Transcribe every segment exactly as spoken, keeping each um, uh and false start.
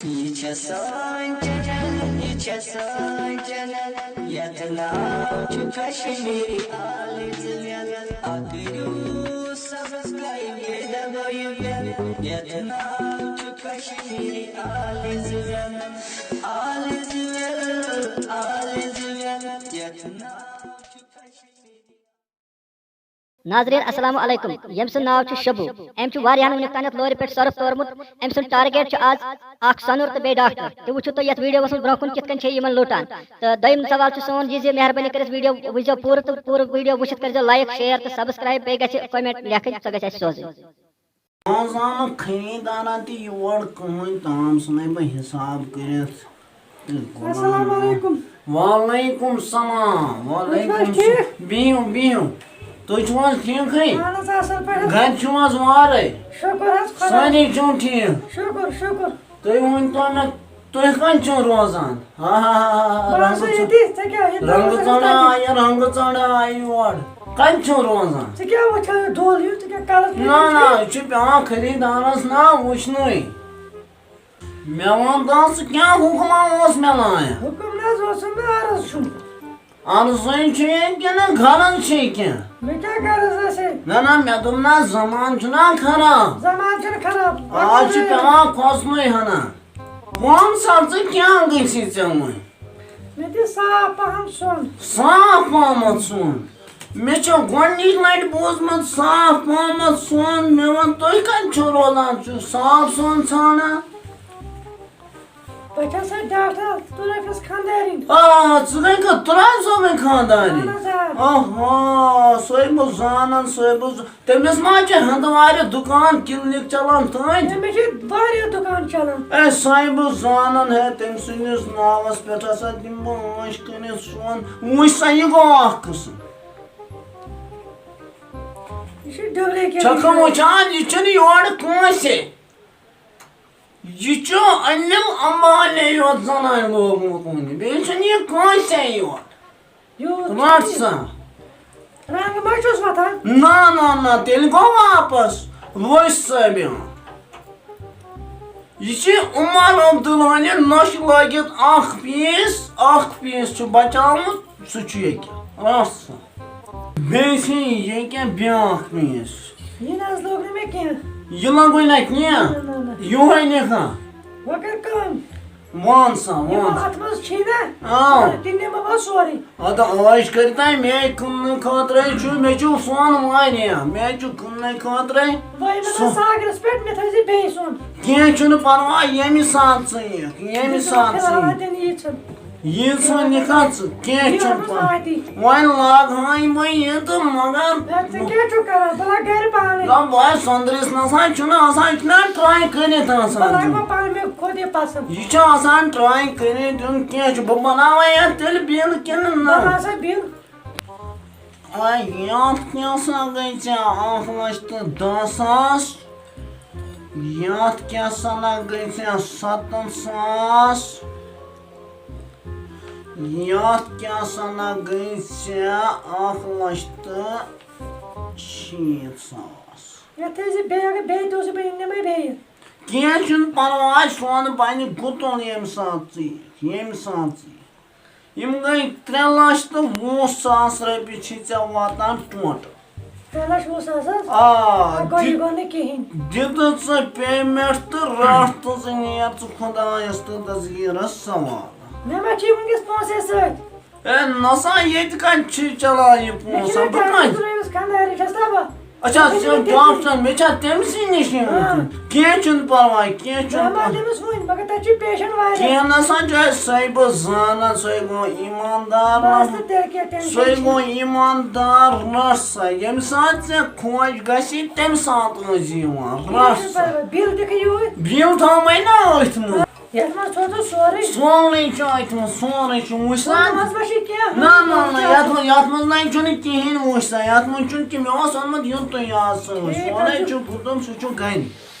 یہِ چھےٚ سٲنۍ چینل، یہِ چھےٚ سٲنۍ چینل، یتھ ناو چھُ کشمیری آلٕز ویل۔ اکھ کٔرِو سبسکرائب، بیٚیہِ دبٲیِو بیل۔ یتھ ناو چھُ کشمیری آلٕز ویل، آلٕز ویل، آلٕز ویل، یتھ ناو چھُ کشمیری۔ ناظرین، السلام علیکم۔ ییٚمۍ سُنٛد ناو چھُ شبو۔ أمۍ چھُ واریاہن وُنیُک تانٮ۪تھ لورِ پٮ۪ٹھ سۄرُپھ تورمُت۔ أمۍ سُنٛد target چھُ آز اکھ سۄنُر تہٕ بیٚیہِ ڈاکٹر۔ تہِ وٕچھِو تُہۍ یتھ video وس منٛز برونٛہہ کُن کِتھ کٔنۍ چھِ یِمن لوٗٹان۔ تہٕ دوٚیِم سوال چھُ سون یہِ زِ مہربٲنی کٔرِتھ video وٕچھزیو پوٗرٕ تہٕ پوٗرٕ video وٕچھِتھ کٔرۍزیو like، share تہٕ subscribe۔ بیٚیہِ گژھِ comment لیکھٕنۍ، سۄ گژھِ اَسہِ سوزٕنۍ۔ آز آو نہٕ خریٖدارا تہِ یور کٕہٕنۍ، تام ژھٕنے بہٕ حساب کٔرِتھ۔ السلام علیکم۔ وعلیکم السلام، وعلیکم تُہۍ چھِو حظ السلام۔ ٹھیٖک؟ بِہِو، بِہِو۔ تُہۍ چھِو حظ ٹھیٖکھٕے؟ اہن حظ، اصل پٲٹھۍ حظ۔ گرِ چھِو حظ وارے؟ شُکر حظ خۄدایَس۔ سٲری چھِو ٹھیٖک؟ شُکر، شُکر۔ تُہۍ ؤنۍ تو مےٚ، تُہۍ کَتہِ چھِو روزان؟ ہا، ہا، ہا، ہا، بہٕ حظ رنٛگہٕ ژو-، ییٚتی، ژےٚ کیٛاہ، ییٚتہِ رنٛگہٕ روزان ژۄنٛڈا چھِ آیہِ، رنٛگہٕ ژۄنٛڈا آیہِ یور۔ کَتہِ چھِو روزان؟ ژٕ کیٛاہ وٕچھان یہِ ڈول ہیوٗ؟ ژٕ کیٛاہ کَلَس پٮ۪ٹھ نہ، چھُکھ؟ نہ، یہِ چھُ پٮ۪وان خریٖدارَس نا وٕچھنُے۔ مےٚ وَن تہٕ، ژٕ کیٛاہ حُکما اوس مےٚ لایان؟ حُکُم نہ حظ اوسُم نہٕ، عرض چھُم۔ عرضٕے چھُ یہِ کِنہٕ غرض چھُ یہِ کینٛہہ؟ مےٚ کیٛاہ غرض آسہِ ہے؟ نہ، نہ، مےٚ دوٚپ نہ، زمانہٕ چھُنہ خراب۔ زمانہٕ چھُنہٕ خراب۔ آز چھُ پٮ۪وان کھوژنُے ہنا۔ وَن سا، ژٕ کیٛاہ گٔژھی ژےٚ وۄنۍ؟ مےٚ دِ صاف پَہَم سۄن۔ صاف پَہمَتھ سۄن؟ مےٚ چھےٚ گۄڈٕنِچ لَٹہِ بوٗزمُت صاف پَہمَتھ سۄن۔ مےٚ وَن، تُہۍ کَتہِ چھِو روزان؟ چھِو صاف سۄن ژھانٛڈان؟ بہٕ چھَس سۄ ڈاکٹر عبدالرفیس خانٛدارِنۍ۔ آ، ژٕ گٔے کَتھ؟ تُران صٲبٕنۍ خانٛدارِنۍ؟ اَہَن حظ، آ۔ آہا، سۄے بہٕ زانان، سۄے بہٕ ز-، تٔمِس ما چھِ ہَنٛدوارِ دُکان، clinic چَلان تٔہٕنٛدۍ؟ مےٚ چھِ واریاہ دُکان چَلان۔ اے، سۄے بہٕ زانان ہے، تٔمۍ سٕنٛدِس ناوَس پٮ۪ٹھ ہسا دِمہٕ بہٕ ٲنٛش کٔنِتھ سۄن۔ وٕچھ سا، یہِ گوٚو اَکھ قٕسٕم۔ یہِ چھُ duplicate۔ چھَکھ وٕچھان، یہِ چھُنہٕ یورٕ کٲنٛسے۔ یہِ چھُ انل امبانی یوت زنانہِ لوگمُت وُنہِ، بیٚیہِ چھُنہٕ یہِ کٲنٛسے یوت۔ یوٗت رٹ چھُنہٕ۔ سا۔ رنٛگ ما چھُس وۄتھان؟ نہ، نہ، نہ، تیٚلہِ گوٚو واپس۔ وٕچھ سا بیٛاکھ۔ یہِ چھِ عمر عبدالغنی نۄشہِ لٲگِتھ اکھ piece، اکھ piece چھُ بچاومُت، سُہ چھُ ییٚکیٛاہ۔ رٹ سا۔ بیٚیہِ چھِ یہِ کینٛہہ بیٛاکھ پیٖس۔ یہِ نہ حظ لوٚگ نہٕ مےٚ کینٛہہ۔ یہِ لوٚگُے نہ کینٛہہ؟ نہ، نہ، نہ۔ یِہوٚے نِکھا؟ وۄنۍ کر کٲم۔ وَن سا، یہِ وَن۔ اَتھ منٛز چھی نہ؟ آ۔ تہِ نِمہٕ بہٕ سورُے۔ اَدٕ عٲش کٔرِتھ مے کٕننہٕ خٲطرَے چھُ، مےٚ چھُ سۄن واریاہ، مےٚ چھُ کٕننہٕ خٲطرَے وۄنۍ یِمہٕ سۄ-، بہٕ ساگرَس پٮ۪ٹھ، مےٚ تھٲیزِ بیٚیہِ سۄن۔ کینٛہہ چھُنہٕ پَرواے، ییٚمہِ ساتہٕ ژٕ یِکھ، ییٚمہِ ساتہٕ ژٕ یِکھ۔ فِلحال واتن یی ژٕ۔ ییٖژ وۄنۍ نِکاح ژٕ، کینٛہہ یہِ چھُنہٕ روٗدمُت پَرواے۔ وٲتی۔ وۄنۍ لاگہٕ ہاے بہٕ یہِ تہٕ مگر ژٕ کیٛاہ چھُکھ کران؟ بہٕ لاگہٕ گرِ پانے۔ نہ، بہٕ ہاے سۄندرِس نہ سا چھُنہٕ آسان، یہِ چھُنہ try کٔرِتھ بہٕ آسان لاگہٕ دیُن۔ وۄنۍ پانے، مےٚ کھوٚت یہِ پسنٛد۔ یہِ چھُ آسان try کٔرِتھ دیُن، کینٛہہ چھُ، بہٕ بناوے یتھ تیٚلہِ بِل کِنہٕ نہ؟ بہٕ لاگہٕ سا بِل۔ آے، یتھ کیٛاہ سا گٔے ژےٚ اکھ لچھ تہٕ دہ ساس؟ یتھ کیٛاہ سا نہ گٔے ژےٚ ستتھ ساس؟ یتھ کیٛاہ سا نہ گٔے ژےٚ اکھ لچھ تہٕ شیٖتھ ساس؟ یتھ تھٲیزِ بیٚیہِ، اگر بیٚیہِ دوٚپ ژٕ، بہٕ نِمَے بیٚیہِ۔ کینٛہہ چھُنہٕ پرواے، سۄن بنہِ گُتُل ییٚمہِ ساتہٕ ژٕ یِکھ، ییٚمہِ ساتہٕ ژٕ یِکھ۔ یِم گٔے ترٛےٚ لچھ تہٕ وُہ ساس رۄپیہِ چھی ژےٚ واتان total۔ ترٛےٚ لچھ وُہ ساس حظ؟ آ، آ، گوٚو یہِ دِ-، گوٚو نہٕ کِہیٖنۍ۔ دِ تہٕ ژٕ payment تہٕ رَٹھ تہٕ ژٕ نیر ژٕ خۄدایَس تہٕ دستگیٖرَس سوال۔ مےٚ ما چھِ وٕنکیٚس پونٛسہٕ سۭتۍ؟ اے، نہ سا، ییٚتہِ کَتہِ چھِ چلان یہِ مےٚ چھِ پونٛسہٕ؟ نہٕ بہٕ ٹایم کَتہِ؟ ضروٗرت، أسۍ خانٛدارِنۍ چھَس نا بہٕ۔ اچھا، مےٚ چھِ ژٕ نہٕ ٹینشن۔ ڈاکٹر، مےٚ چھا تٔمۍ سٕے نِش یُن؟ ہاں۔ کینٛہہ چھُنہٕ پرواے، کینٛہہ چھُنہٕ مےٚ ما پرواے۔ تٔمِس وٕنۍ، مگر تَتہِ چھِ patient واریاہ۔ کینٛہہ نہ سا چھُ اَسہِ، سۄے بہٕ زانان، سۄے گوٚو ایٖماندار بس نفر۔ تہٕ تیٚلہِ کیٛاہ، ٹینشن سۄے چھُنہٕ۔ گوٚو ایٖماندار نفر۔ ییٚمہِ ساتہٕ ژےٚ خۄش گژھِ، تَمہِ ساتہٕ ٲسۍ زِ یِوان۔ کینٛہہ چھُنہٕ پرواے، بِل تہِ کھیٚیِو۔ بِل تھاومَے نا أتھۍ منٛز۔ یتھ منٛز تھوٚو ژٕ سورُے؟ سورُے چھُ اتھ منٛز، سورُے چھُ، وٕچھ سا۔ ہُتھ منٛز ما چھِ کینٛہہ؟ نہ، نہ، نہ، یتھ منٛز، یتھ منٛز نہ چھُنہٕ کِہیٖنۍ، وٕچھ سا، یتھ منٛز چھُنہٕ کینٛہہ۔ مےٚ اوس اوٚنمُت یُتُے یاد سۭتۍ۔ ٹھیٖک حظ سورُے چھُ۔ چھُ گُتُم، سُہ چھُ گرِ۔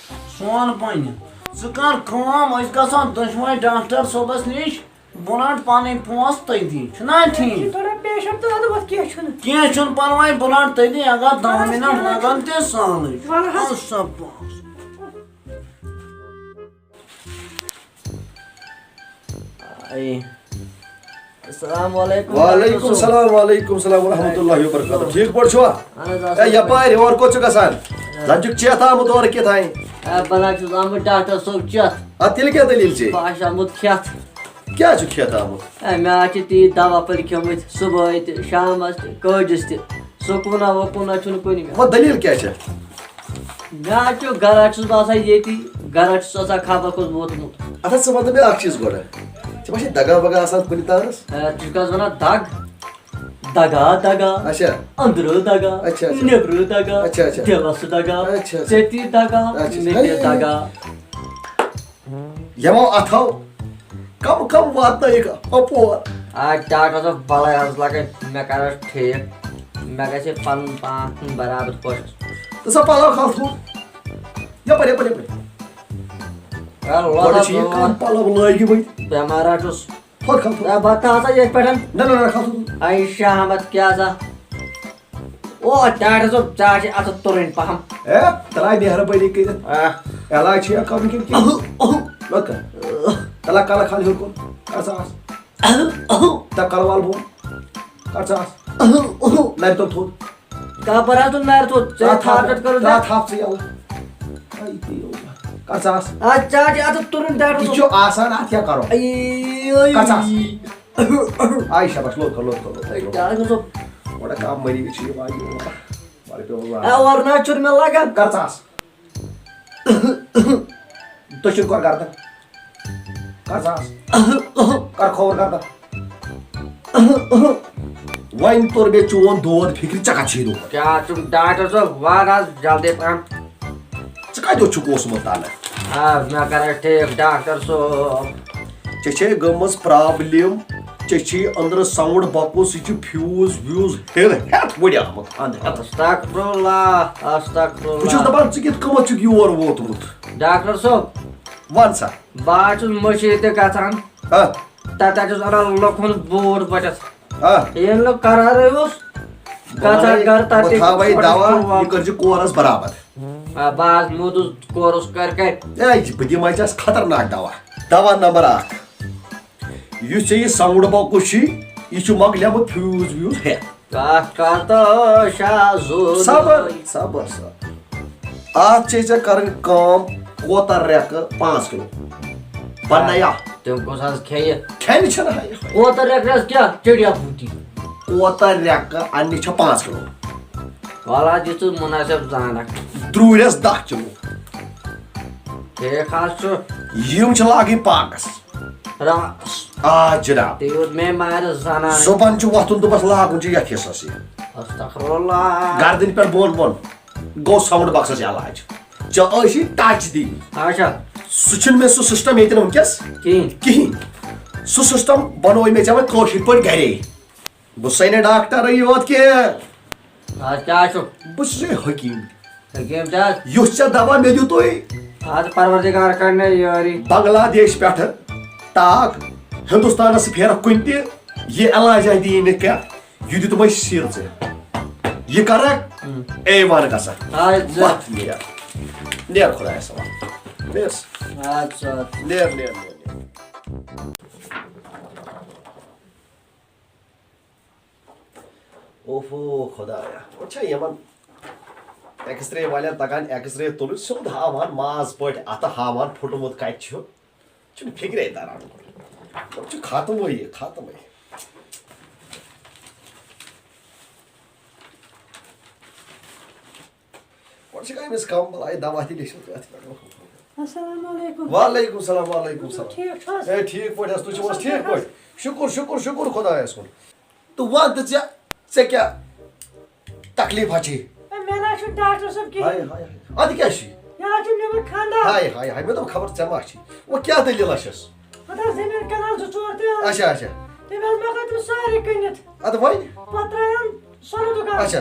سون پننہِ۔ ژٕ کر کٲم، أسۍ گژھو دۄشوے ڈاکٹر صٲبس نِش، بہٕ رٹہٕ پنٕنۍ پونٛسہٕ تٔتی۔ چھُنہ ٹھیٖک؟ یہِ چھُ تھوڑا patient تہٕ اَدٕ وۄتھ کینٛہہ چھُنہٕ۔ کینٛہہ چھُنہٕ پرواے، بہٕ رٹہٕ تٔتی، اگر دَہ وَلہٕ حظ، منٹ کینٛہہ نہ لگن چھُنہٕ۔ تہِ سہلٕے چھُ۔ وَلہٕ حظ۔ اَدٕ سا پونٛسہٕ۔ اے۔ السلام علیکم، وعلیکم ڈاکٹر صٲب۔ السلام، وعلیکم السلام ورحمۃ اللہ وبرکاتہ۔ ٹھیٖک پٲٹھۍ چھِوا؟ اہن حظ، اَصٕل اے، پٲٹھۍ۔ یَپٲرۍ، یورٕ کوٚت چھُ گژھان؟ زَن چھُکھ چیتھ آمُت اورٕ کیٛاہ تام۔ اے، بہٕ نہ چھُس آمُت ڈاکٹر صٲب چیتھ۔ اَدٕ تیٚلہِ کیٛاہ دٔلیٖل چھے؟ بہٕ ہا چھُس آمُت کھٮ۪تھ۔ کیٛاہ چھُ کھٮ۪تھ آمُت؟ اے، مےٚ حظ چھِ تیٖتۍ دوا پھٔلۍ کھیوٚمٕتۍ صُبحٲے تہِ، شامَس تہِ، کٲجِس تہِ۔ سکوٗنا وکوٗنا چھُنہٕ کُنہِ مےٚ۔ وۄنۍ دٔلیٖل کیٛاہ چھےٚ؟ مےٚ حظ چھُ گرا چھُس بہٕ آسان ییٚتی، گرا چھُس آسان خبر کوٚت ووتمُت۔ اَدٕ حظ، ژٕ وَن تہٕ مےٚ اَکھ چیٖز گۄڈٕ۔ ژےٚ ما چھِ دَگا وَگا آسان کُنہِ تانَس؟ اے، ژٕ چھُکھ حظ وَنان دَگ؟ دَگا دَگا، اچھا۔ أنٛدرٕ دَگا، اچھا، اچھا۔ نیٚبرٕ دَگا، اچھا، اچھا۔ دِلَس دَگا، اچھا، اچھا۔ ژےٚ تہِ دَگا، اچھا، اچھا۔ مےٚ تہِ ہے۔ دَگا۔ یِمو اَتھو کم کم واتنٲیِکھ اَپور۔ آ، ڈاکٹر صٲب، بَلاے حظ لَگے، مےٚ کَر حظ ٹھیٖک، مےٚ گژھِ پَنُن پان برابر خۄش۔ ژٕ سا پَلو کھال تھوٚد۔ یَپٲرۍ، یَپٲرۍ، یَپٲرۍ۔ ہے، گۄڈٕ لۄژا چھِ یہِ ژٕ کَم پَلو لٲگِتھ وۄنۍ۔ بٮ۪مار حظ چھُس۔ تھوٚد کھال تھوٚد۔ ہے، بَتہٕ ہسا ییٚتہِ پٮ۪ٹھ۔ نہ، نہ، نہ، کھال تھوٚد۔ اَے شامَتھ کیٛاہ سا؟ او، ڈاکٹر صٲب، ژےٚ ہا چھِ اَتھٕ تُرٕنۍ پَہَم۔ ہے، تَلہٕ ہا مہربٲنی کٔرِتھ۔ آ۔ علاج چھُ یا کَرُن کِنہٕ کِہیٖنۍ؟ لۄکہٕ۔ تَلہٕ ہا کَلہٕ کھال ہیوٚر کُن۔ کَر ژٕ آس۔ تَلہٕ کَلہٕ وال بۄن۔ کَر ژٕ آس۔ نَرِ تَل تھوٚد۔ کَپَر ہا تُل نَرِ تھوٚد۔ ژےٚ ترٛاو تھَپھ، تھاپھ پٮ۪ٹھ کٔرٕس ترٛاو بہٕ۔ تھَپھ ژٕ یَلہٕ۔ اَے تیو۔ کَر ژٕ آس۔ آ، ژےٚ ہا چھِ اَتھٕ تُرُن ڈاکٹر یہِ صٲب۔ چھُ آسان، اَتھ کیٛاہ کَرو؟ آے، آے۔ کَر ژٕ آس۔ آے شاباش، لوٚت کَر، لوٚت کَر، لوٚت کَر، لوٚت کَر۔ ڈاکٹر صٲب۔ گۄڈٕ کانٛہہ مٔریٖض چھُ یِوان یور۔ گۄڈٕ پیوٚو آ، وَنُن۔ اورٕ نہ حظ چھُنہٕ مےٚ لَگان۔ کَر ژٕ آس۔ دٔچھُن کَر گردن۔ کر ساس۔ کر کھووُر گردن۔ وۄنۍ توٚر مےٚ چون دود فِکرِ، ژےٚ کَتہِ چھُے دود؟ کیٛاہ چھُم ڈاکٹر صٲب؟ وَن حظ جلدی پَہَم۔ ژٕ کَتہِ اوسُکھ اوسمُت تَلہٕ؟ آ، مےٚ کَر حظ ٹھیٖک ڈاکٹر صٲب۔ ژےٚ چھے گٔمٕژ پرابلم، ژےٚ چھے أنٛدرٕ ساوُنٛڈ بۄکُس، یہِ چھُ فیوٗز ویوٗز ہیٚتھ ہیٚتھ وُڑیومُت أنٛدٕ ہیٚتھ۔ استغفر اللہ، استغفر اللہ۔ بہٕ چھُس دَپان، ژٕ کِتھ کٔمَتھ چھُکھ یور ووتمُت؟ ڈاکٹر صٲب۔ وَن سا۔ بہٕ حظ چھُس مٔشیٖد تہِ گژھان۔ ہا۔ تَتہِ حظ چھُس اَنان لُکھ ہُنٛد بوٗٹھ بٔٹِتھ۔ ہا۔ ییٚلہِ نہٕ قرارٕے اوس، گژھان بہٕ گرٕ تَتہِ بہٕ تھاوَے پَتہٕ دوا، چھُس یہِ کٔرزِ کورَس برابر۔ آ، بہٕ حظ موٗدُس کورُس کَرِ کَرِ۔ ہے، یہِ بہٕ دِمَے ژےٚ خطرناک دوا۔ دوا نمبر اکھ۔ یُس ژےٚ یہِ ساوُنٛڈ بۄکُس چھُے، یہِ چھُ مۄکلیومُت فیوٗز ویوٗز ہیٚتھ۔ کتھ کر تہٕ شاہ زُو صبر، زُوے۔ صبر، صبر۔ اتھ چھے ژےٚ کرٕنۍ کٲم، کوتر ریٚکہٕ پانٛژھ کِلوٗ۔ بنیا۔ تِم کُس حظ کھیٚیہِ؟ کھیٚنہِ چھِنہٕ ہا یہِ۔ کوتر ریٚکہٕ حظ کیٛاہ؟ چڑیا بوٗٹی۔ کوتر ریٚکہٕ اننہِ چھےٚ پانٛژھ کِلوٗ۔ وَلہٕ حظ، یہِ ژٕ مُنٲسِب زانکھ۔ درٛوٗرٮ۪س دَہ کِلوٗ۔ ٹھیٖک حظ چھُ۔ یِم چھِ لاگٕنۍ پاکَس۔ راتَس۔ آ جِناب۔ تیوٗت مے مارِ زنان۔ زُبَن چھُ وۄتھُن، دوٚپُس لاگُن چھُ یَتھ حِصَس یہِ۔ استغفر اللہ۔ گردٕنۍ پٮ۪ٹھ بۄن بۄن۔ گوٚو ساوُنٛڈ بۄکسَس علاج۔ ژےٚ ٲسی ٹچ دِنۍ۔ اچھا۔ سُہ چھُنہٕ مےٚ سُہ سِسٹَم ییٚتٮ۪ن وٕنکٮ۪س کِہیٖنۍ۔ کِہیٖنۍ۔ سُہ سِسٹَم بَنووُے مےٚ ژےٚ وۄنۍ کٲشِر پٲٹھۍ گَرے۔ بہٕ چھُسَے نہٕ ڈاکٹرٕے یوت کینٛہہ۔ آز کیٛاہ چھُ؟ بہٕ چھُسَے حکیٖم۔ حکیٖم چھا؟ یُس ژےٚ دوا مےٚ دیُتُے۔ آز پروردگار کَرِ مےٚ یٲری۔ بنگلہ دیش پٮ۪ٹھٕ ٹاک ہندوستانَس پھیرَکھ کُنہِ تہِ، یہِ علاج آسہِ دِیِن نہٕ کینٛہہ، یہِ دیُتمَے سِر ژےٚ۔ یہِ کَرَکھ ہُم۔ اے وَن گژھَکھ۔ آز ژٕ۔ وَتھ نیر۔ نیر خۄدایَس حوالہٕ۔ نیر۔ آد سا، آد سا۔ نیر، نیر، نیر، نیر۔ اوفو خدایا، وۄنۍ چھا یِمن ایکس رے والٮ۪ن تگان ایکس رے تُلٕنۍ؟ سیوٚد ہاوان ماز پٲٹھۍ اَتھٕ، ہاوان پھُٹمُت کَتہِ چھُ، چھُنہٕ فِکرے تران۔ وۄنۍ چھُ ختمٕے یہِ، ختمٕے۔ گۄڈٕ چھِ أمِس کَم بَلاے دَوا تہِ لیٚچھِتھ أتھۍ پٮ۪ٹھ۔ السلام علیکم۔ وعلیکم السلام، وعلیکم السلام۔ ٹھیٖک چھُ حظ؟ ہے، ٹھیٖک پٲٹھۍ حظ، تُہۍ چھِو حظ اَصٕل ٹھیٖک پٲٹھۍ؟ پٲٹھۍ؟ شُکُر، شُکُر، شُکُر خۄدایَس کُن۔ تہٕ وَن تہٕ ژےٚ، ژےٚ کیٛاہ تکلیٖف ہا چھے؟ ہے، مےٚ نہ حظ چھُنہٕ ڈاکٹر صٲب کِہیٖنۍ۔ ہاے، ہاے، ہاے۔ اَدٕ کیٛاہ چھُے؟ یہِ حظ چھُ نیٚبر خانٛدار۔ ہاے، ہاے، ہاے، مےٚ دوٚپ خبر ژےٚ ما چھے۔ وۄنۍ کیٛاہ دٔلیٖلہ چھَس؟ پَتہٕ حظ زٔمیٖن کَنال زٕ ژور تہِ حظ۔ اچھا، اچھا۔ تٔمۍ حظ مۄکلٲے تِم سارے کٕنِتھ۔ اَدٕ وۄنۍ؟ پَتہٕ ترٛایَن سۄنہٕ دُکان۔ اچھا۔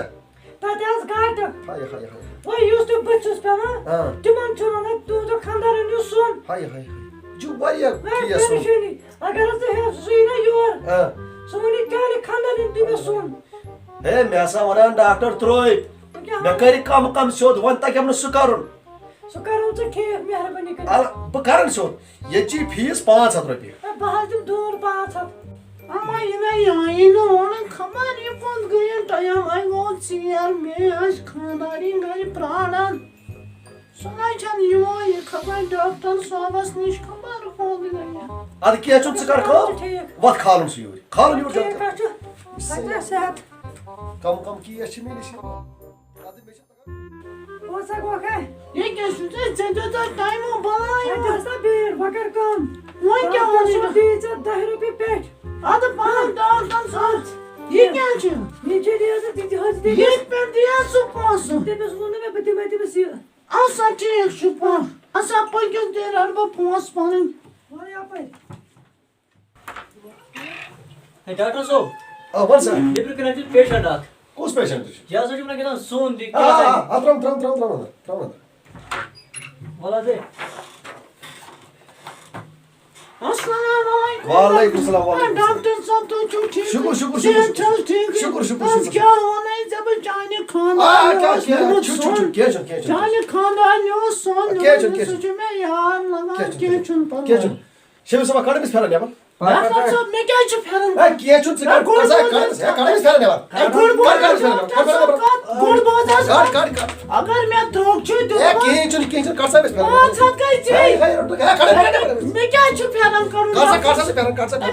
تَتہِ آسہٕ گاٹہٕ۔ ہاے، ہاے، ہاے۔ وۄنۍ یُس تہِ بہٕ چھُس پٮ۪وان، آ۔ تِمن چھُ وَنان، تُہُنٛدیو خانٛدارٮ۪ن نیوٗ سۄن۔ ہاے، ہاے، ہاے۔ یہِ چھُ واریاہ وۄنۍ کیس وۄنۍ۔ پریشٲنی۔ اگر حظ ژٕ ہیٚکھ، سُہ یی نہ یور۔ آ۔ سُہ وَنہِ، کیٛاہ نہٕ خانٛدارٮ۪ن دیُت مےٚ سۄن۔ ہے، مےٚ ہسا وَنان ڈاکٹر ترٛٲوۍ۔ وۄنۍ کیٛاہ مےٚ وَنہٕ؟ کَرِ کَم کَم سیوٚد، وۄنۍ تَگٮ۪م نہٕ سُہ کَرُن۔ سُہ کرُن ژٕ ٹھیٖک، مہربٲنی کٔرِتھ۔ ال-، بہٕ کرن سیوٚد۔ ییٚتہِ چھِ فیٖس پانٛژھ ہَتھ رۄپیہِ۔ ہے، بہٕ حظ دِمہٕ دوٗر پانٛژھ ہَتھ۔ اما، یہِ نہ یہِ آیی نہٕ وَنان، خبر یہِ کوٚت گٔیَن، ٹایم آیہِ گوٚو ژیر، مے ٲسۍ خانٛدارِنۍ گرِ پرٛاران۔ سُہ نہ چھَنہٕ یِوان، یہِ خبر ڈاکٹر صٲبَس نِش خبر کوٚت گٔیَن۔ اَدٕ کینٛہہ چھُنہٕ، ژٕ کر کٲم، ٹھیٖک۔ وَتھ کھالُن سُہ یوٗرۍ، کھالُن یوٗرۍ ٹھیٖک جلدی۔ حظ چھُ، سۄ چھےٚ صحت۔ کَم کَم کیس چھِ مےٚ نِش یِوان۔ اَدٕ مےٚ چھِ پوسا گوکھے۔ یہِ کیٛاہ چھُ ژےٚ؟ ژےٚ دیُت اَتھ ٹایمو بَلاے اَتہِ یوت۔ ٲس نا بیٖڑ، بہٕ کَرٕ کٲم۔ وۄنۍ کیٛاہ پَتہٕ ووٚنُے چھُ مےٚ؟ بیٚیہِ ژےٚ دَہہِ رۄپیہِ پٮ۪ٹھ۔ اَدٕ پَنُن ڈاکٹر صٲب، یہِ کیٛاہ چھُ؟ یہِ چھُ ریزٕ تہِ تہِ حظ تٔمِس۔ ییٚتہِ پٮ۪ٹھ دِیا ژٕ پونٛسہٕ؟ تٔمِس ووٚن نہٕ مےٚ، بہٕ دِمَے تٔمِس یہِ۔ اَدٕ سا ٹھیٖک چھُ پَتہٕ۔ اَدٕ سا پٔکِو تیٚلہِ رَٹہٕ بہٕ پونٛسہٕ پَنٕنۍ۔ وَلہٕ یَپٲرۍ۔ ہے، ڈاکٹر صٲب، آ، وَن سا۔ نیٚبرٕ کَنہِ چھُ پیشنٹ اکھ۔ کُس پیشنٹ چھُ؟ یہِ ہسا چھُ وَنان کیٛاہ تام سون تہِ آ، کیٛاہ آ، تام۔ آ، ترٛاو، ترٛاو، ترٛاو، ترٛاو اَندر، ترٛاو اَندر۔ وَلہٕ حظ، ہے۔ السلام علیکم۔ وعلیکم السلام، وعلیکم السلام۔ ڈاکٹر صٲب، تُہۍ چھِو ٹھیٖک؟ شُکُر، شُکُر، شُکُر، صحت چھا حظ ٹھیٖک؟ شُکُر، شُکُر، بس شُکُر۔ کیٛاہ وَنَے ژےٚ بہٕ چانہِ آ، خانٛدارنہِ کیٛاہ، اوس کیٛاہ، نیُمُت چھُ، چھُ، سۄن۔ کیٛاہ چھُنہٕ، کیٛاہ چھُنہٕ، کیٛاہ چھُنہٕ۔ چانہِ خانٛدارنہِ اوس سۄن کیٛاہ چھُنہٕ، نیُمُت، کیٛاہ سُہ چھُنہٕ۔ چھُ مےٚ یاد لگان، کیٛاہ چھُنہٕ، کیٚنٛہہ چھُنہٕ پَرواے۔ کیٛاہ چھُنہٕ۔ شبیر صٲبا، کڑ أمِس پھٮ۪رن نٮ۪بر۔ ڈاکٹر صٲب، مےٚ کیٛازِ چھُ پھٮ۪رن؟ ہے، کینٛہہ چھُنہٕ، ژٕ ہے، کڑ، گُڑ ژٕ بوز کڑ، حظ، ہے، کڑ أمِس پھٮ۪رن نٮ۪بر۔ ہے، گُڑ بوز کڑ، کڑ حظ، أمِس پھٮ۪رن نٮ۪بر، ڈاکٹر کڑ پھٮ۪رن صٲب، نٮ۪بر۔ کتھ، گُڑ بوز حظ۔ کڑ، کڑ، کڑ۔ اگر مےٚ درٛوگ چھُ دیُن، ہے، کِہیٖنۍ چھُنہٕ، کِہیٖنۍ چھُنہٕ، کڑ سا أمِس پھٮ۪رن نٮ۪بر۔ پانٛژھ ہتھ گٔے ژےٚ۔ ہے، ہے، ہے، کڑ، کڑ، کڑ، کڑ، کڑ۔ مےٚ کیٛازِ چھُ پھٮ۪رن کڑُن، کڑ سا، ڈاکٹر؟ کڑ سا ژٕ پھٮ۪رن، کڑ سا، کڑ۔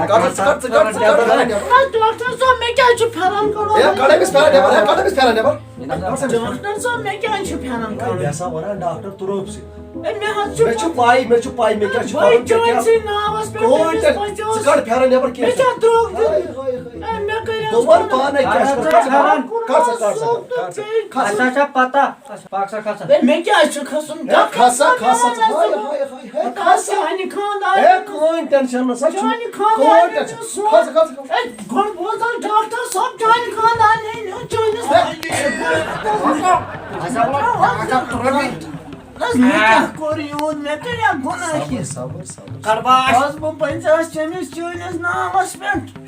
کڑ سا، کڑ، ژٕ کڑ، ژٕ کڑ پھٮ۪رن نٮ۪بر۔ نہ، ڈاکٹر صٲب، مےٚ کیٛازِ چھُ پھٮ۪رن کڑُن؟ ہے، کڑ أمِس پھٮ۪رن نٮ۪بر، ہے، کڑ أمِس پھٮ۪رن نٮ۪بر۔ ڈاکٹر صٲب، مےٚ کیٛازِ چھُ پھٮ۪رن کڑُن؟ مےٚ ہسا وَنان ڈاکٹر تُرُوپ سۭتۍ۔ ہے، مےٚ حظ چھُ مےٚ چھُ پَے، مےٚ چھُ پَے، مےٚ کیٛاہ چھُ بھائی کَرُن، ژےٚ کیٛاہ۔ چٲنۍ سٕے ناوَس پٮ۪ٹھ کٕہٕنۍ تٔمِس تہِ پَژیوس۔ ژٕ کَڑ پھٮ۪رن نٮ۪بر کینٛہہ مےٚ چھُ۔ چھا درٛوگ دیُن؟ ہاے، ہاے، ہاے۔ ہے، مےٚ کٔرِو کَڑ، کَڑ، کَڑ، کَڑ، کَڑ، کَڑ، کَڑ، کَڑ، کَڑ۔ اَسہِ چھا پَتہ؟ اَسہِ پاک سا کھسا۔ ہے، مےٚ کیٛازِ چھُ کھسُن؟ ہے، کھسا، کھسا، ژٕ۔ ہاے، ہاے، ہاے، ہے، کھسا۔ چانہِ خانٛدارِ ہے، کٕہٕنۍ ٹٮ۪نشَن نہ سا چھُنہٕ۔ چانہِ خانٛدارِ کٕہٕنۍ ٹٮ۪نشَن۔ سون۔ کھسا، کھسا، کھسا۔ ہے، گۄڈٕ بوز حظ ڈاکٹر صٲب، چانہِ خانٛدارِ نیوٗ چٲنِس۔ ہے۔ نہ حظ، مےٚ کیٛاہ کوٚر یوٗت؟ مےٚ کَریٛا گۄناہ کینٛہہ؟ صبر، صبر، صبر۔ کَڑباش۔ آز بہٕ پنٛژاہ چٲنِس، چٲنِس ناوَس پٮ۪ٹھ۔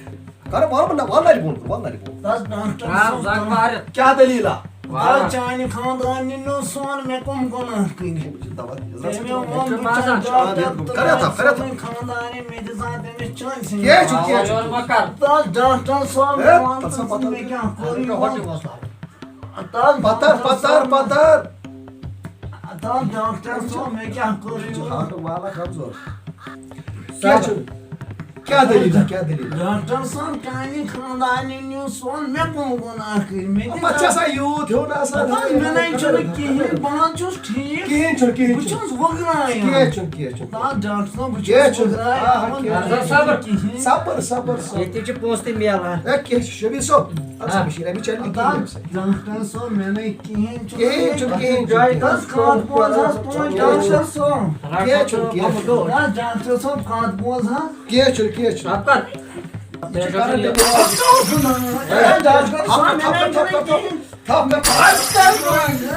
کَر وَل، وَل، وَل نَرِ بوٚن کُن، وَل نَرِ بوٚن۔ بَس ڈاکٹر صٲب، کَر۔ کیٛاہ دٔلیٖلہ؟ کَر چانہِ خانٛدارنہِ نیوٗ سون، مےٚ کَم گۄناہ کٔرۍ؟ تٔمۍ ووٚن، بہٕ چھُس ڈاکٹر کَر یَتھ، کَر یَتھ۔ صٲبٕنۍ خانٛدارِنۍ، مےٚ دِژ ہا تٔمِس چٲنۍ سٕنٛدۍ۔ کینٛہہ چھُنہٕ، کینٛہہ چھُنہٕ۔ بَس ڈاکٹر صٲب، ہے، مےٚ وَن تَتھ سا ژٕ، پَتہٕ۔ مےٚ کیٛاہ کوٚر یہِ؟ تَتھ پَتَر، پَتَر، پَتَر۔ تَتھ ڈاکٹر صٲب، مےٚ کیٛاہ کوٚر یہِ؟ ہاٹُک والا کمزور۔ کیٛاہ چھُ؟ کیٛاہ دٔلیٖل؟ کیٛاہ دٔلیٖل؟ ڈاکٹر صٲب، چانہِ خانٛدارنہِ نیوٗ سون، مےٚ کٕم گۄناہ کٔرۍ؟ مےٚ تہِ پَتہٕ چھِ آسان یوٗت ہیوٚن آسان۔ دَپان، مےٚ نَے چھُنہٕ کِہیٖنۍ، بہٕ حظ چھُس ٹھیٖک۔ کِہیٖنۍ چھُنہٕ، کِہیٖنۍ بہٕ چھُنہٕ۔ چھُس وۄگراوان۔ کینٛہہ چھُنہٕ، کینٛہہ چھُنہٕ۔ آ، ڈاکٹر صٲب، بہٕ کینٛہہ چھُس چھُنہٕ۔ وۄگراوان، آ، ہا، مےٚ کینٛہہ چھُنہٕ۔ چھُنہٕ کِہیٖنۍ۔ صبر، صبر، صبر۔ ییٚتہِ چھِ پونٛسہٕ تہِ میلان۔ ہے، کینٛہہ چھُ، شبیٖر صٲب، اَدٕ سا ہا۔ مِشیٖر، أمِس چَلہِ نہٕ کِہیٖنۍ اَمہِ سۭتۍ۔ ڈاکٹر صٲب، مےٚ نَے کِہیٖنۍ چھُنہٕ۔ کِہیٖنۍ چھُنہٕ، کِہیٖنۍ چھُنہٕ۔ بَس کَتھ بوز حظ، پانٛژھ ڈاکٹر صٲب۔ کینٛہہ چھُنہٕ، کینٛہہ چھُنہٕ۔ بَس ڈاکٹر صٲب، کَتھ بوز حظ۔ کینٛہہ چھُنہٕ، کینٛہہ چھُنہٕ۔ اَدٕ کَر؟ یہِ چھُ کَران تیٚلہِ۔ اَدٕ کَر؟ اَدٕ کَر؟ تھَپھ کَر، تھَپھ کَر، تھَپھ کَر۔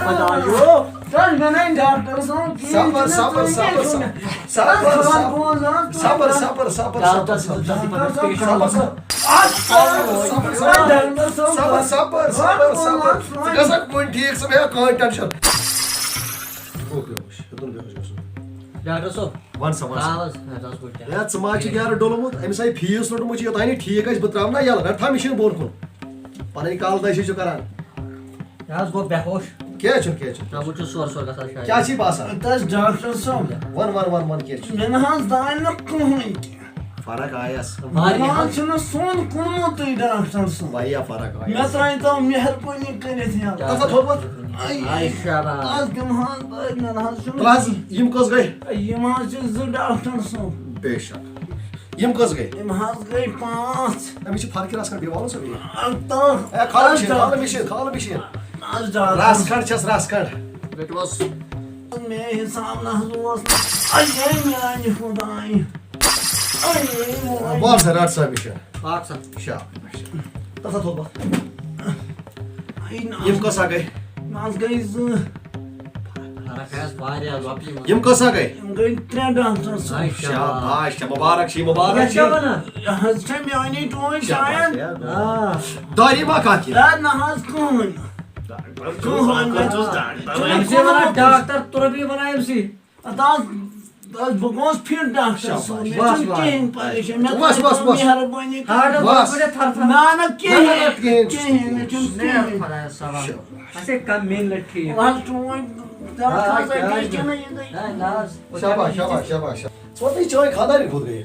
خۄدایو۔ تۄہہِ بَنٲے ڈاکٹر صٲب کِہیٖنۍ صبر، چھُنہٕ، صبر، تُہۍ صبر، کیٛاہ چھُو صبر۔ نہٕ؟ صبر، تُہۍ صبر، کھٮ۪وان بونٛز حظ، تُہۍ صبر، کھٮ۪وان۔ صبر، صبر، صبر، ڈاکٹر صٲب، صبر، ڈاکٹر صٲب، صبر۔ اَتھ صبر، صبر، صبر۔ ڈاکٹر صٲب، صبر، صبر، صبر، صبر۔ ژٕ گژھکھ وۄنۍ ٹھیٖک، ژٕ مہ ہےٚ کٕہٕنۍ ٹٮ۪نشَن۔ اوکے، اوکے، ہیوٚتُن بیٚہہ، ہیوٚتُن۔ ڈاکٹر صٲب۔ وَن سا، وَن سا۔ آ، حظ، حظ، حظ، گوٚو کیٛاہ؟ ہے، ژٕ ما چھُکھ یارٕ ڈوٚلمُت؟ أمِس آیہِ فیٖس روٚٹمُت چھُ، یوٚتام نہٕ ٹھیٖک گژھِ، بہٕ ترٛاوٕ نا یَلہٕ۔ رَٹھ تھاو مِشیٖن بۄن کُن۔ پَنٕنۍ کالہٕ دٔسۍ چھُ کران۔ یہِ حظ گوٚو بے ہوش۔ کینٛہہ چھُنہٕ، کینٛہہ چھُنہٕ۔ نہ، وۄنۍ چھُ سورٕ سورٕ گژھان شاید۔ کیٛاہ چھُے باسان؟ تَس ڈاکٹر صٲب۔ وَن، وَن، وَن، وَن، کینٛہہ چھُنہٕ۔ مےٚ نہ حظ درٛاے نہٕ کٕہٕنۍ تہِ۔ فرق آیَس۔ واریاہ۔ مےٚ نہ حظ چھُنہٕ سۄن کُنمُتٕے ڈاکٹر صٲب۔ واریاہ فرق آیَس۔ مےٚ ترٛٲیتو مہربٲنی کٔرِتھ یَلہٕ۔ تَتھ ہا تھوٚد وۄتھ۔ آے، آے شاباش۔ تَس دِمہٕ حظ بہٕ، مےٚ نہ حظ چھُنہٕ تُل حظ، یِم کٔژ گٔے؟ یِم حظ چھِ زٕ ڈاکٹر صٲب۔ بے شک۔ یِم کٔژ گٔے؟ یِم حظ گٔے پانٛژھ۔ أمِس چھِ فرقٕے رَژھ کھنٛڈ، بیٚیہِ والو سا بیٚیہِ۔ اَدٕ تَس، اے، کھالہٕ اَدٕ مِشیٖن، تَس۔ کھالہٕ مِشیٖن، کھالہٕ مِشیٖن۔ اَدٕ تَس۔ رَژھ کھنٛڈ چھَس، رَژھ کھنٛڈ۔ بیٚٹہِ اوس۔ مےٚ حِساب نہ حظ اوس نہٕ۔ اَے میٛانہِ خۄدایہِ۔ اَے میٛانہِ۔ وَل سا، رَٹ سا مِشیٖن۔ اَکھ سا۔ شاباش۔ تَتھ ہا تھوٚد بَتھ۔ اَے نہ۔ یِم کۭژاہ گٔے؟ نہ حظ گٔے زٕ۔ فرق آسہِ واریاہ رۄپیہِ منٛز۔ یِم کۭژاہ گٔے؟ یِم گٔے ترٛےٚ ڈاکٹر صٲب۔ اچھا۔ شاباش، شاباش، مُبارک چھی، مُبارک چھی۔ کیٛاہ وَنان؟ یہِ حظ چھےٚ میٛٲنی ٹوٗنۍ شاباش، شاید۔ یا۔ آ۔ دٲری ما کانٛہہ کینٛہہ؟ ہے، نہ حظ کٕہٕنۍ۔ أمۍ سی وَنان ڈاکٹر تُربی وَنان أمۍ سی۔ اَتھ حظ، حظ بہٕ گوس فِٹ ڈاکٹر صٲب، مےٚ بس، چھُنہٕ بس، کِہیٖنۍ بس۔ پریشٲنی، مےٚ بس، بس، کٔرۍتو بس۔ مہربٲنی ہاٹس کٔرِتھ۔ بس۔ بس، بس، تھر تھر۔ نہ، نہ، نہ، نہ، کِہیٖنۍ، کِہیٖنۍ۔ کِہیٖنۍ، مےٚ چھُنہٕ شُکر کِہیٖنۍ۔ خۄدایَس حوالہٕ۔ اچھا، کم مِنٹ ٹھیٖک۔ بس، چون آ، کیٛاہ کیٛاہ؟ کیٛاہ چھُنہٕ یہِ گٔے؟ نہ، نہ حظ۔ شاباش، شاباش، شاباش۔ ژٕ وَن تہٕ یہِ چٲنۍ خانٛدارِنۍ کوٚت گٔیہِ؟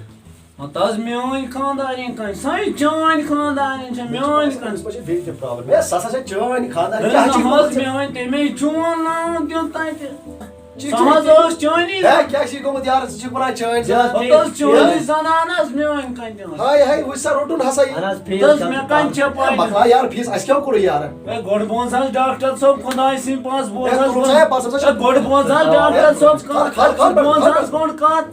ہاں، تَس میٲنۍ خانٛدارِنۍ کَنہِ، سۄے چٲنۍ خانٛدارِنۍ چھےٚ، میٲنۍ کَنہِ۔ أمِس ما چھِ بیٚیہِ تہِ پرابلم؟ ہے، سۄ ہسا چھےٚ چٲنۍ خانٛدارِنۍ، ہے، کیٛاہ نہ چھِ حظ، گوٚمُت؟ میٲنۍ، تٔمۍ چھُ چون ناو دیُن تَتہِ۔ چی، سۄ چی، حظ چی؟ ٲس چٲنی۔ ہے، کیٛاہ چھِ گوٚمُت یارَس؟ ژٕ چھُکھ وَنان چٲنۍ زیادٕ۔ ہَتہٕ حظ چٲنی زَنان حظ میٲنۍ کَنہِ ٲس۔ ہاے، ہاے، وٕچھ سا، روٚٹُن ہسا یہِ۔ اہن حظ، فیس تَس کَرُن مےٚ کَنہِ چھےٚ ہے، پَے۔ مۄکلاو یار، فیس، اَسہِ کیٛاہ کوٚرُے یارٕ؟ ہے، گۄڈٕ بوز حظ ڈاکٹر صٲب، خۄداے سٕنٛدۍ پاس بوز ہے، حظ۔ تُلُن سا، ہے، پَتہٕ ہسا چھِ ہے، گۄڈٕ بوز حظ ڈاکٹر صٲب۔ کَتھ، کَتھ، کَتھ، بوز کَتھ، حظ کَتھ؟ گۄڈٕ کَتھ۔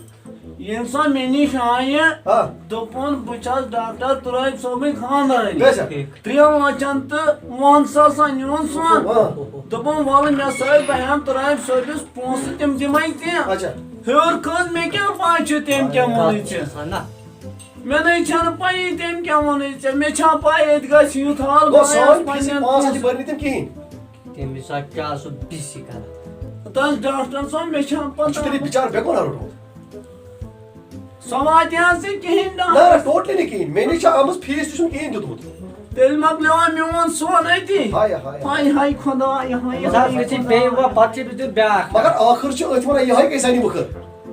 ییٚمہِ ساتہٕ مےٚ نِش آیہِ، آ۔ دوٚپُن، "بہٕ چھَس ڈاکٹر تُرٲبۍ صٲبٕنۍ خانٛدارِنۍ۔" بے شک۔ ترٛٮ۪ن لَچھَن تہٕ وُہَن ساسَن نیوٗن سۄن۔ آ۔ دوٚپُن، "وَلہٕ مےٚ سۭتۍ، بہٕ ہٮ۪مہٕ تُرٲبۍ صٲبِس پونٛسہٕ، تِم دِمَے ژےٚ۔" اچھا۔ ہیوٚر کھٔژ، مےٚ کیٛاہ پَے چھُ تٔمۍ کیٛاہ ووٚنُے ژےٚ؟ نہ۔ مےٚ نَے چھَنہٕ پَیی تٔمۍ کیٛاہ ووٚنُے ژےٚ، مےٚ چھا پَے ییٚتہِ گژھِ یُتھ حال، گوٚو بہٕ سٲنۍ آیَس فیٖس پنٛنٮ۪ن پانٛژھ ہَتھ تہِ پونٛسَن۔ بٔرۍ نہٕ تٔمۍ کِہیٖنۍ۔ تٔمِس آ کیٛاہ سُہ بِسی کَران۔ تَس ڈاکٹر صٲب، مےٚ چھا پَتہ۔ یہِ چھُ تیٚلہِ بِچارٕ بے گۄناہ روٚٹمُت۔ سۄ واتہِ ہا ژےٚ کِہیٖنۍ نہ، نہ، ڈاکٹر۔ ٹوٹلی نہٕ کِہیٖنۍ۔ مےٚ نِش چھُ آمٕژ فیٖس تہِ چھُنہٕ کِہیٖنۍ دیُتمُت۔ تیٚلہِ مۄکلیو مےٚ میون سون أتی۔ ہاے، ہاے، ہاے۔ ہاے، ہاے خۄدایا، ہاے، بہٕ حظ ہاے گٔژھِتھ بیٚیہِ خۄدایا۔ وۄنۍ پَتہٕ چھِ بہٕ دیُن بیٛاکھ۔ مگر ٲخٕر چھِ أتھۍ وَنان یِہوٚے گٔے زَنہِ وٕخٕر۔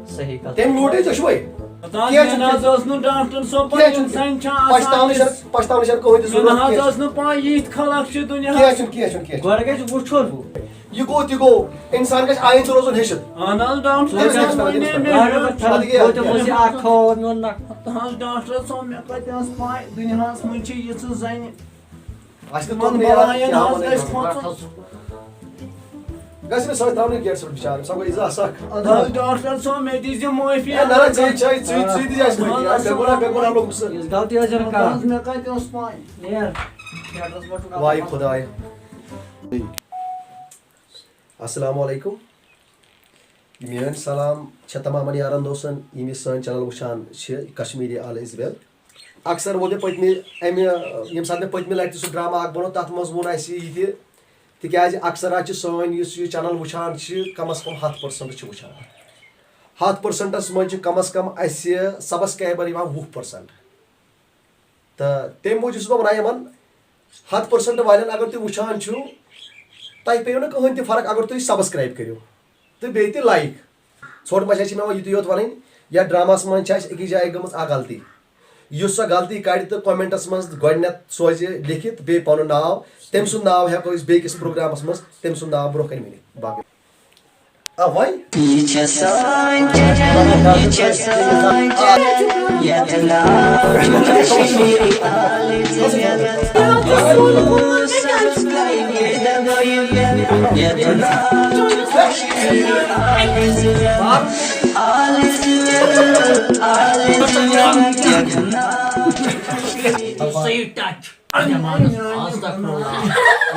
صحیح کَتھ۔ تٔمۍ لوٗٹٕے ژۄشوَے۔ تَس کینٛہہ مےٚ چھُنہٕ نہ حظ کینٛہہ۔ ٲس نہٕ ڈاکٹر صٲب کینٛہہ پَنٕنۍ چھُنہٕ۔ زَنہِ چھا آسان پَشتاونٕچ چھَنہٕ، پَشتاونٕچ چھَنہٕ کٕہٕنۍ تہِ مےٚ نہ ضروٗرت حظ کینٛہہ۔ ٲس نہٕ پَے یِتھۍ خلق چھِ دُنیاہَس۔ کینٛہہ چھُنہٕ، کینٛہہ چھُنہٕ، کینٛہہ چھُنہٕ۔ گۄڈٕ گژھِ وٕچھُن۔ یہِ گوٚو تہِ گوٚو، اِنسان گژھِ آیِندٕ روزُن ہیٚچھِتھ۔ اہن حظ، ڈاکٹر صٲب، تٔمِس وَنے مےٚ۔ گۄڈٕ گوٚو تٔمِس یہِ اَکھ کھووُر میون نَکھ۔ تہٕ حظ ڈاکٹر صٲب، مےٚ کَتہِ ٲس پَے، دُنیاہَس منٛز چھِ یِژھٕ زَنہِ۔ اَسہِ تِمَن تُلنٕے یارٕ، بَلایَن کیٛاہ حظ وَنَے گژھِ یِمَن؟ کھۄژُن۔ گژھِ نہٕ سۄ ترٛاونٕے گیٹَس پٮ۪ٹھ بِچارٕ، سۄ گٔے زٕ سَکھ۔ اَدٕ حظ ڈاکٹر صٲب، مےٚ دیٖزِ معٲفی۔ ہے، نہ، نہ، ژٕے چھَے، ژٕے، ژٕے دیٖزِ اَسہِ معٲفی۔ اَدٕ بے گۄناہ، بے گۄناہ لوٚگ سُہ۔ یُس غلطی ٲس یہِ نہٕ اَدٕ کَران۔ حظ، مےٚ کَتہِ اوس پَے؟ نیر، گیٹَس پٮ۪ٹھ چھُنہٕ وایہِ آسان۔ خۄداے۔ السلام علیکم۔ میٲنۍ سلام چھےٚ تمامن یارن دوستن، یِم یہِ سٲنۍ چینل وٕچھان چھِ، کشمیری آل از ویل۔ اکثر ووت مےٚ پٔتمہِ، امہِ، ییٚمہِ ساتہٕ مےٚ پٔتمہِ لٹہِ تہِ سُہ ڈرامہ اکھ بنوو، تتھ منٛز ووٚن اسہِ یہِ تہِ، تِکیازِ اکثر حظ چھِ سٲنۍ یُس یہِ چینل وٕچھان چھِ، کم از کم ہتھ پٔرسنٹ چھِ وٕچھان۔ ہتھ پٔرسنٹس منٛز چھِ کم از کم اسہِ سبسکرایبر یِوان وُہ پٔرسنٹ۔ تہٕ تَمہِ موٗجوٗب چھُس بہٕ وَنان یِمَن، ہَتھ پٔرسَنٛٹ والٮ۪ن اگر تُہۍ وٕچھان چھِو، تۄہہِ پیٚیِو نہٕ کٕہٕنۍ تہِ فرق اگر تُہۍ سبسکرایب کٔرِو تہٕ بیٚیہِ تہِ لایک۔ ژھوٚٹ مَشا چھِ مےٚ وۄنۍ یُتُے یوت وَنٕنۍ، یَتھ ڈرٛاماہَس منٛز چھِ اَسہِ أکِس جایہِ گٔمٕژ اَکھ غلطی۔ یُس سۄ غلطی کَڑِ تہٕ کمنٹَس منٛز گۄڈٕنٮ۪تھ سوزِ لیکھِتھ بیٚیہِ پَنُن ناو، تٔمۍ سُنٛد ناو ہٮ۪کو أسۍ بیٚیِس پروگرامَس منٛز تٔمۍ سُنٛد ناو برونٛہہ کَنہِ ؤنِتھ۔ باقٕے۔ آ، وۄنۍ؟ یہِ چھےٚ سٲنۍ جنت، یہِ چھےٚ سٲنۍ جنت، یتھ ناو چھُ کشمیٖری۔ آلٕژ جنت۔ سبسکرایب یہِ دبٲیِو، یتھ ناو چھُ کشمیٖری۔ آلٕژ جنت، آلٕژ جنت، آلٕژ جنت، یتھ ناو چھُ کشمیٖری۔ صحیح ٹچ۔ استغفر اللہ۔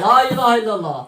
لا الہ الا اللہ۔